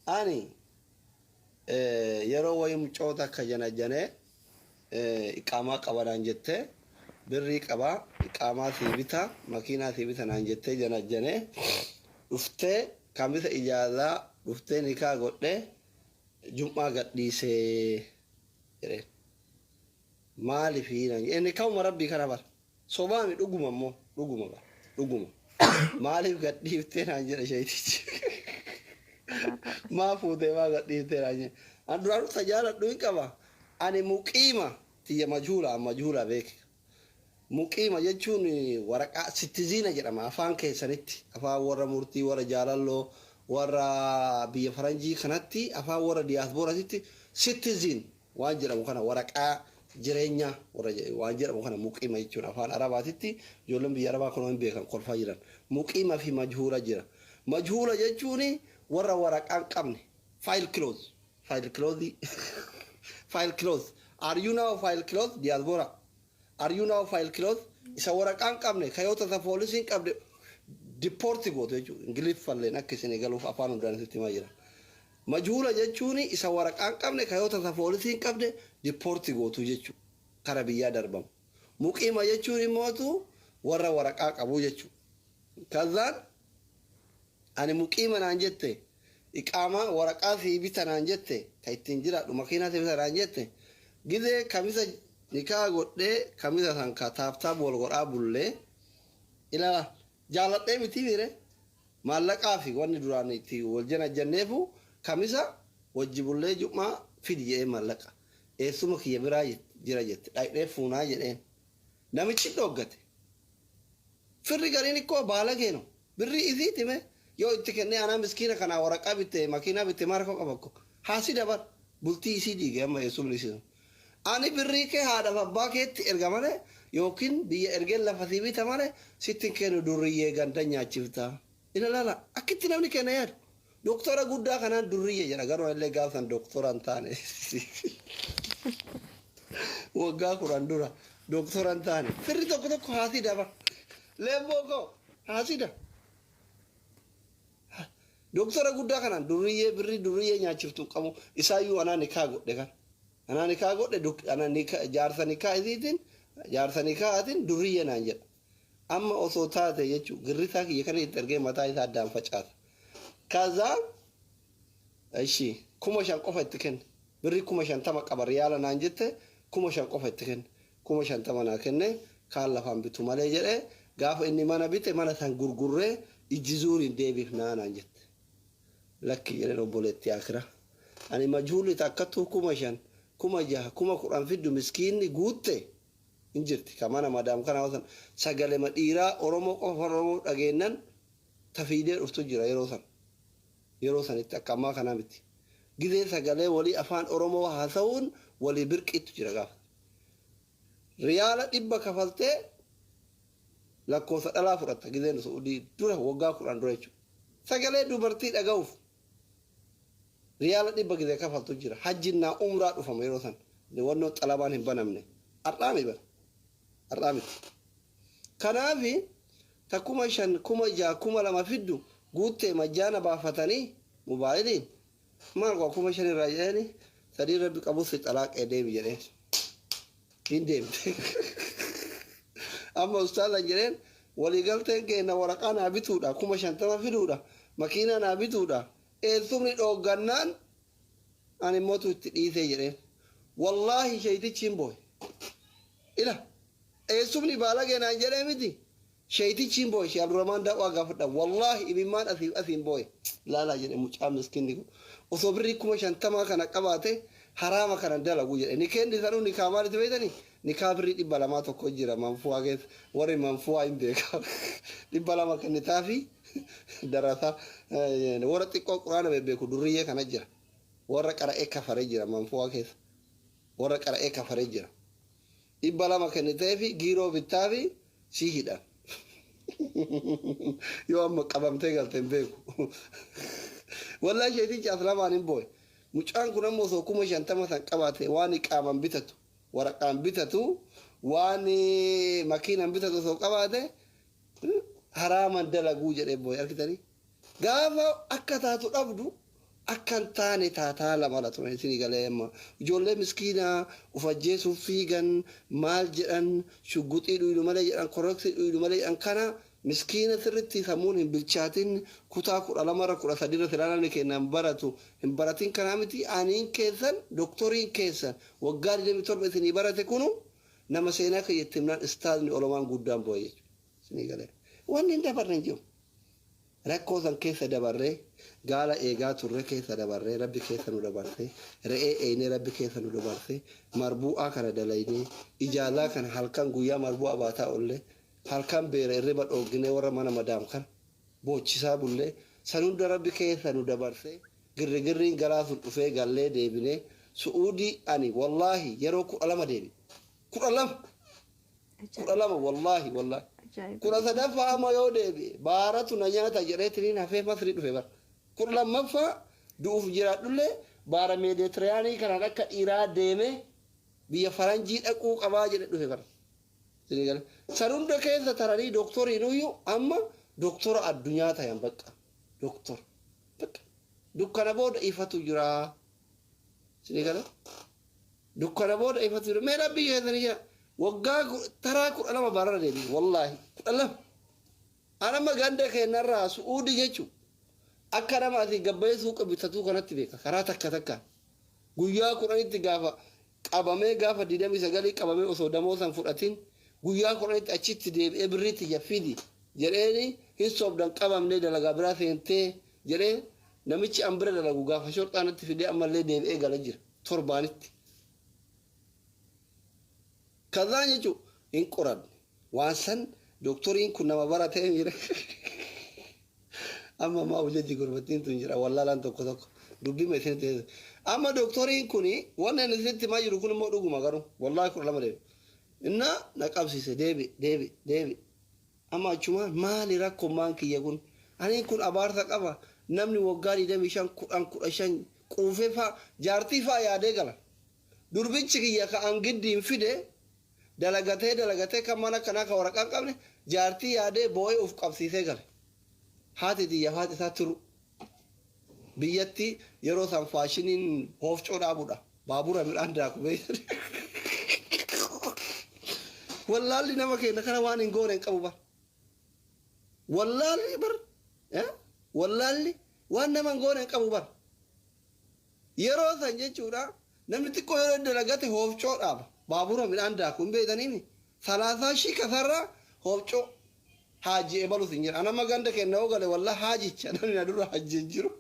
Ani yeroo wayii mucoo takka janajjanee, iqaamaa qaba naan jettee, birrii qabaa, iqaamaa sii bita, makiinaa sii bita naan jettee janajjanee dhuftee, kamisa ijaazaa dhuftee nikaa godhee jum'aa gadhiisee jedheen. Maalifi naan jedhe. Nikaahuma rabbii kana bara. Sobaami, dhuguma immoo, dhuguma bara, dhuguma. Maaliif gadhiiftee naan jedhe sheeytichi. Maa fuutee maa gadhiiftee naan jedhe. An duraanuu ta jaaladhu hin qaba. Ani muqiima tiyya majhuula, an majhuula beeki. Muqiima jechuun waraqaa sittiziina jedhama afaan keessanitti, afaan warra murtii, warra jaalalloo, warra biyya faranjii kanatti, afaan warra diyaasbooratitti citizen waan jedhamu kana, waraqaa jireenyaa warra waan jedhamu kana muqiima jechuun afaan arabaatitti. Ijoolleen biyya arabaa kunoo hin beekan, kolfaa jiran. Muqiima fi majhuula jira. Majhuula jechuun warra waraqaa hin qabne, file close, file close, file close. Are you now file close, diaspora? Are you now file close? Isa waraqaa hin qabne, kayoota isa poolisii hin qabne deport gootu jechuudha. Ingiliffalleen akka isin galuuf afaan hundaan isitti himaa jira. Majhuula jechuun isa waraqaa hin qabne, kayoota isa poolisii hin qabne deport gootu jechuudha, kara biyyaa darbamu. Muqiima jechuun immootu warra waraqaa qabu jechuudha. Kazaan ani muqiima naan jette, iqaamaa waraqaa sii bita naan jette, ka ittiin jiraadhu makiinaa sii bita naan jette. Gizee kamisa nikaa godhee, kamisa san ka tap tap wal godhaa bullee, ilaala, jaaladhee miti miire, maallaqaa fi wanni duraan itti wal janajjanneefu. Kamisa wajji bullee jum'aa fidi jedhee maallaqa. Eessuma kiyya biraa jira jette, dhaqnee fuunaa jedheen. Namichi dhoggate. Firri gariin ikkoo baala keeno birrii isiiti mee yoo itti kennee anaa miskiina kanaa waraqaa bitte, makiinaa bitte, maal rakkoo qaba? Ko haasida bar bultii isii diige. Amma eessumni isii sun, ani birrii kee haadhaaf abbaa keetti erga malee yookiin biyya ergeen lafa sii bita malee sitti hin kennu, durriyyee ganda nyaachifta. Ila laala akkitti namni kenna yaadu. Doktora guddaa kanaan durriyyee jedha, garuu anillee gaaf san doktora hin taane. Waggaa 10 dura doktora hin taane. Firri tokko tokko haasida bar. Leemboo koo haasida. Doktora guddaa kanaan durriyyee, birrii durriyyee nyaachiftu qabu. Isaayyuu anaa nikaa godhe kan. Anaa nikaa godhe, anaa jaarsa nikaa isiitiin, jaarsa nikaatiin durriyyee naan jedha. Amma osoo taate jechuun girrisaa kiyya kana itti ergee mataa isaa addaan facaasa. Kazaa ishi 5,000 qofa itti kenne. Birrii 50,000 qaba riyaala naan jette, 5,000 qofa itti kenne. 50,000 naa kenne, kaan lafaan bitu malee jedhee. Gaafa inni mana bite, mana san gurgurree ijji zuuriin deebifnaa naan jette. Lakki jedheen, obboleettii akira. Ani majhuulli takkattuu 5,000, 6,000, 10,000 fiddu miskiinni guutte hin jirti. Ka mana madaam kana san sagalema dhiiraa Oromoo qofa, afaan Oromoo dhageennan tafiidee dhuftu jira yeroo san. Yeroo sanitti akka ammaa kanaa miti. Gizee sagalee walii afaan Oromoo haasa'uun walii birqiitu jira gaafa. Riyaala 100 kafaltee lakkoofsa dhalaa fudhatta gizeen Su'udii dura, waggaa 10 dura jechuudha. Sagalee dubartii dhaga'uuf riyaala 100 gizee kafaltu jira. Hajjinnaa umraa dhufama yeroo san. Wannoo xalabaan hin banamne. Har'aami bara. Har'aa miti. Kanaafi ta 5,000, 6,000, 2,000 fiddu guuttee majjaana baafatanii mobaayiliin maal qaba 5,000 irraa jedheeni, sadii rabbi qabus si xalaaqee deemi jedheen. Hin deemte. Amma ustaazan jedheen, waliigalteen keenya waraqaa naa bituudha, 50,000 fiduudha, makiinaa naa bituudha. Eessumni dhooggannaan ani immoo itti dhiisee jedheen. Wallaahi sheeytichi hin booye. Ila eessumni baalagee naan jedhee miti. Sheeytichi hin booye. Shee Abdurrahmaan Daawwaa gaafadha. Wallaahi imimmaan asiif asiin booye. Laalaa jedhe, mucaa miskiinni kun. Osoo birrii 50,000 kana qabaate haraama kana dalagu jedhe. Nikeenni sanuu nikaa maalitti beektanii? Nikaa birrii 200 tokko jira manfu'aa keessa. Warri manfu'aa hin beeka. 200 kennitaafi darasa warra xiqqoo quraana bebbeeku durriyyee kana jira. Warra qara'ee kafaree jira manfu'aa keessa. Warra qara'ee kafaree jira. 200 kenniteefi giiroo bittaafi sii hidhan. Yoo amma qabamtee galte hin beeku. Wallahi sheetichi as lamaan hin booye. Mucaan kun amma osoo 50,000 san qabaate waan iqaaman bitatu, waraqaan bitatu, waan makiinan bitatu osoo qabaate haraaman dalaguu jedhee booye, argitanii. Gaafa akka taatu dhabdu Akka hin taane taataa lama la ture isinii galee amma. Ijoollee miskiinaa of ajjeesuuf fiigan maal jedhan, shugguxii dhuydu malee jedhan, koroksii dhuydu malee jedhan kana miskiina sirritti sammuun hin bilchaatin, kutaa 12 irra 13 irra silaa namni keenya hin baratu, hin baratin kanaa miti. Aniin keessan, doktoriin keessan waggaa 27 isinii barate kunu nama seenaa kiyya itti himnaan istaazni olomaan guddaan bu'e jechuudha. Isinii galee. Wanni hin dabarre hin jiru. Rakkoo san keessa dabarree, gaala eegaa turre keessa dabarree, Rabbi keessa nu dabarse, re'ee eeynee Rabbi keessa nu dabarse, marbuu'aa kana dalaynee, ijaazaa kana halkan guyyaa marbuu'aa baataa olle, halkan beera irriba dhoogginee warra mana madaam kana boochisaa bullee, san hunda Rabbi keessa nu dabarsee, girrigirriin galaa sun dhufee gallee deebinee, Su'uudii ani wallaahi yeroo 12 deebi'e. 12! 12 wallaahi wallaahi. Ajaa'iba. 13ffaa amma yoo deebi'e baaratu na nyaata jedheetiniin hafee Masrii dhufe bara. 12ffaa du'uuf jiraadhullee baara Meeditiraanii kanaan akka dhiiraa deemee biyya faranjii dhaquu qabaa jedhe dhufe bara. Isinii gale. San hunda keessa taranii doktoriinuyyuu amma doktora addunyaa tayan bakka. Doktor. Bakka. Dukkana booda ifatu jira. Isinii gale. Dukkana booda ifatu jira. Mee Rabbii keessanii jira. Waggaa taraa 12 barara deebi'e. Wallaahi 12. An amma ganda keenyarraa Su'uudii jechuun akka nama asii gabbayee suuqa bitatuu kanatti beeka. Karaa takka takkaan. Guyyaa 10tti gaafa qabamee, gaafa 29 qabamee osoo damoo san fudhatin guyyaa 10tti achitti deebi'ee birrii tiyya fidi jedheeni, hin sobdan, qabamnee dalagaa biraa seentee jedhee namichi an bira dalagu gaafa shorxaa natti fidee ammallee deebi'ee gala jira torbaanitti. Kazaan jechuun hin qoranne. Waan san doktoriin kun nama baratee jira. Amma maa hojjechi gurbattiin tun jira wallaalaan tokko tokko dubbima isinitti. Amma doktoriin kun wanni inni isinitti himaa jiru kun immoo dhuguma garuu wallaahi 12 deebi. Inna na qabsiise, deebi deebi deebi. Amma achumaan maali rakkoon kiyya kun? Ani kun abaarsa qaba. Namni waggaa 25, 10, 15 quufee faa jaartii faa yaadee gala. Durbichi kiyya ka an giddiin fide dalagatee dalagatee kan mana kanaa ka waraqaa hin qabne jaartii yaadee boo'ee uf qabsiisee gale. Haati tiyya haati isaa tiru. Biyyatti yeroo san faashiniin hoofcoo dhaabudha. Baabura midhaan daaku beeytan. Wallaalli nama keenya kana waan hin goone hin qabu bar. Wallaalli bar. Wallaalli waan nama hin goone hin qabu bar. Yeroo san jechuudha namni xiqqoo yeroo dalagate hoofcoo dhaaba. Baabura midhaan daaku hin beeytaniimi. Salaasaa shii kasarraa hoofcoo haaji ebalus hin jedha. Anama ganda kenna yoo gale wallah haajicha namni na dura hajji hin jiru.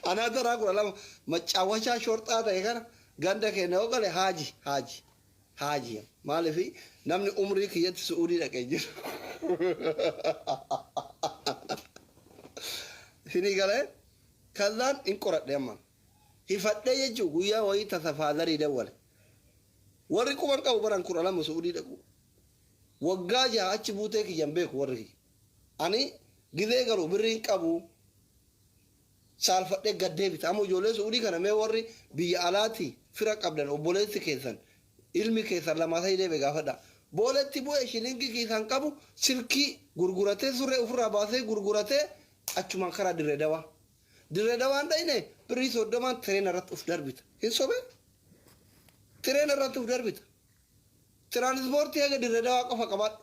Anaa taraa 12 maccaawwachaa shorxaa ta'e kana ganda kenna yoo gale haaji haaji haaji, maaliif namni umrii kiyyatti Su'uudii dhaqee jiru. Isinii galee kazaan hin qoradhe amma. Hifadhee jechuun guyyaa wayii tasa faadarii dawwale. Warri quban qabu baran 12 Su'uudii dhaqu. Waggaa 6 achi buutee kiyyan beeku warri kiyya. Ani gizee galu birriin qabu saalfadhee gad deebita. Amma ijoollee Su'uudii kana, mee warri biyya alaati fira qabdan, obboleessi keessan, ilmi keessan lamaa sadii deebe gaafadha. Booletti bu'ee shilingii kiisaan qabu, silkii gurguratee, surree ofirraa baasee gurguratee achumaan karaa Dirree Dawaa. Dirree Dawaan dhayne birrii 30n tireena irratti uf darbita. Hin sobee? Tireena irratti uf darbita. Tiraanispoortii haga Dirree Dawaa qofa qabaadhu.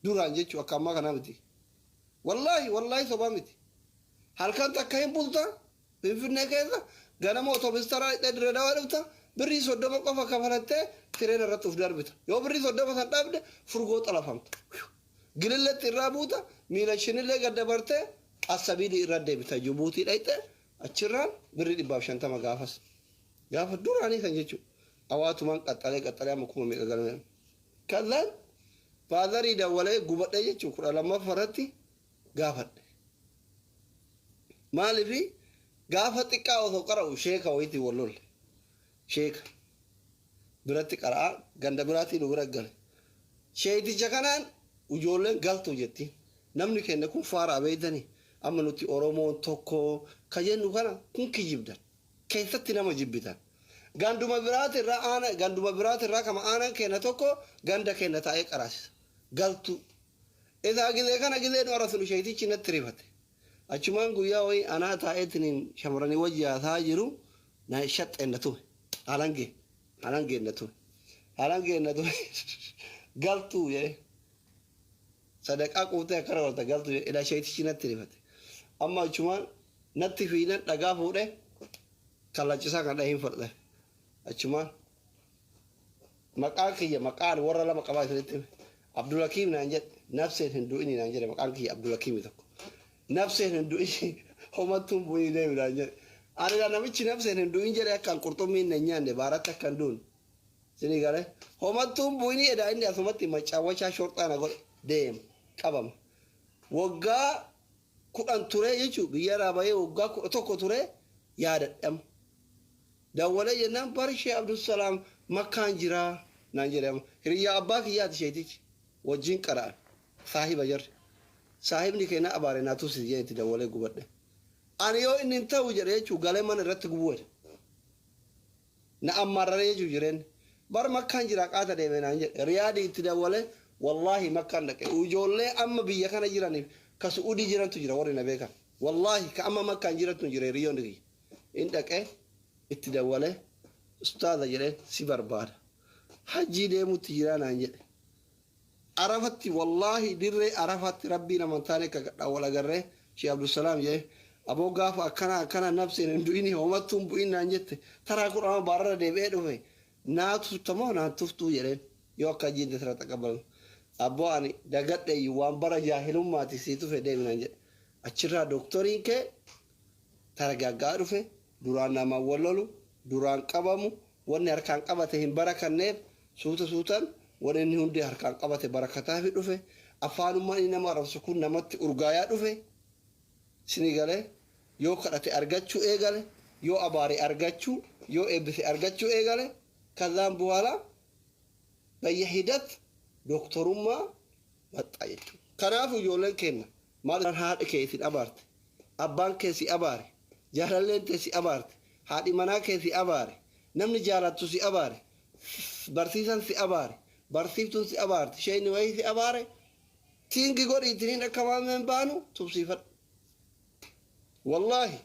Duraan jechuu akka ammaa kanaa miti. Wallaahi wallaahi sobaa miti. Halkan takka hin bulta Finfinnee keessa, ganama otobis taraa hidhee Dirree Dawaa dhufta, birrii 30 qofa kafalattee tireena irratti uf darbita. Yoo birrii 30 san dhabde furgoo xalafamta. Gililletti irraa buuta, miila shinillee gad dabartee Assabiilii irra deebita, Jibuutii dhayxe achirraan birrii 150 gaafas. Gaafa duraanii san jechuudha. Awaatumaan qaxxalee qaxxalee amma kuma meeqa galmee. Kazaan faadarii dawwalee gubadhee jechuun 12ffaa irratti gaafadhe. Maaliif gaafa xiqqaa osoo qara'u sheeka wayiitiin wal lolle. Sheeka biratti qara'aa ganda biraatii nu bira gale. Sheeticha kanaan ijoolleen galtu jetti. Namni keenya kun faaraa beeytanii, amma nuti Oromoon tokko ka jennu kana kun kijibdan. Keessatti nama jibbitan. Ganduma biraatirraa aana, ganduma biraatirraa kama aanaan keenya tokko ganda keenya taa'ee qaraasisa. Galtuu. Isaa gizee kana gizee nu arrabsinu sheetichi natti rifate. Achumaan guyyaa wayii anaa taa'eetiniin shamarranii wajji haasaa jiru na shaxxeen na tume. Halangee halangeen na tume. Halangeen na tume galtuu jedhee. Sadaqaa quuftee akkana godhata galtuu jedhee ilaa sheetichi natti rifate. Amma achumaan natti fiinan dhagaa fuudhee kallachisaa kan dhahiin fudhate. Achumaan maqaan kiyya maqaan warra lama qabaa isinitti hime. Abdulhakiim naan jedhe nafseen hin du'ini naan jedhe maqaan kiyya Abdulhakiimi tokko. Nafseen hin du'ini homattuun bu'ii deemi naan jedhe. Ani namichi nafseen hin du'in jedhe akkaan qurxummiin na hin nyaanne baaratti akka hin duune. Isinii galee homattuun bu'inii edaa inni asumatti macaawwachaa shorxaa na godhe deema qabama. Waggaa 10 turee jechuun biyya irraa bahee waggaa 11 turee yaadadhama. Dawwalee jennaan bar Shee Abdulsalaam Makkaan jiraa naan jedhe amma. Hiriyyaa abbaa kiyyaati sheetichi. Wajjin qara'an. Saahiba jarri. Saahibni kee na abaare naa tufsisi jedhe itti dawwalee gubadhe. Ani yoo inni hin ta'u jedhe jechuun galee mana irratti gubuu jedhe. Na ammaarraree jechuun jireenyi. Bar Makkaan jiraa qaata deeme naan jedhe. Riyaadii itti dawwalee wallaahi Makkaan dhaqe. Ijoollee amma biyya kana jiraniif ka Su'uudii jirantu jira warri na beekan. Wallaahi ka amma Makkaan jirantu jira hiriyoonni kiyya. In dhaqee itti dawwalee ustaaza jedheen si barbaada. Hajjii deemutti jiraa naan jedhe. Arafatti wallaahi dirree Arafaatti rabbiin amantaan akka gadhaa wal agarree Shee Abdulsalaam jedhee aboo gaafa akkana akkana nafseen hin du'ini homattuun bu'in naan jette taraa kudhama baararra deebi'ee dhufe naa tuftamoo naan tuftuu jedheen yoo akka hajjiin tira taqabbalu. Abboo ani dagadheeyyu waan bara jaahilummaati sii tufe deemi naan jedhe. Achirraa dooktoriin kee taragaaggaa dhufe duraan namaan wal lolu duraan qabamu wanni harkaan qabate hin barakanneef suuta suutan wanni inni hundi harkaan qabate barakataafi dhufe afaanummaan inni nama arrabsu kun namatti urgaayaa dhufe isinii galee yoo kadhate argachuu eegale yoo abaare argachuu yoo eebbise argachuu eegale kazaan bu'aala bayya hidat dooktorummaa maxxaa jechuudha. Kanaaf ijoolleen keenya maal haadhi kee isin abaarte abbaan kee si abaare jaalalleen tee si abaarte haadhi manaa kee si abaare namni jaalattu si abaare barsiisan si abaare barsiiftuun si abaarte sheeyni wayii si abaare tiingi godhi ittiin akka maameen baanu tubsiifadhu. Wallaahi.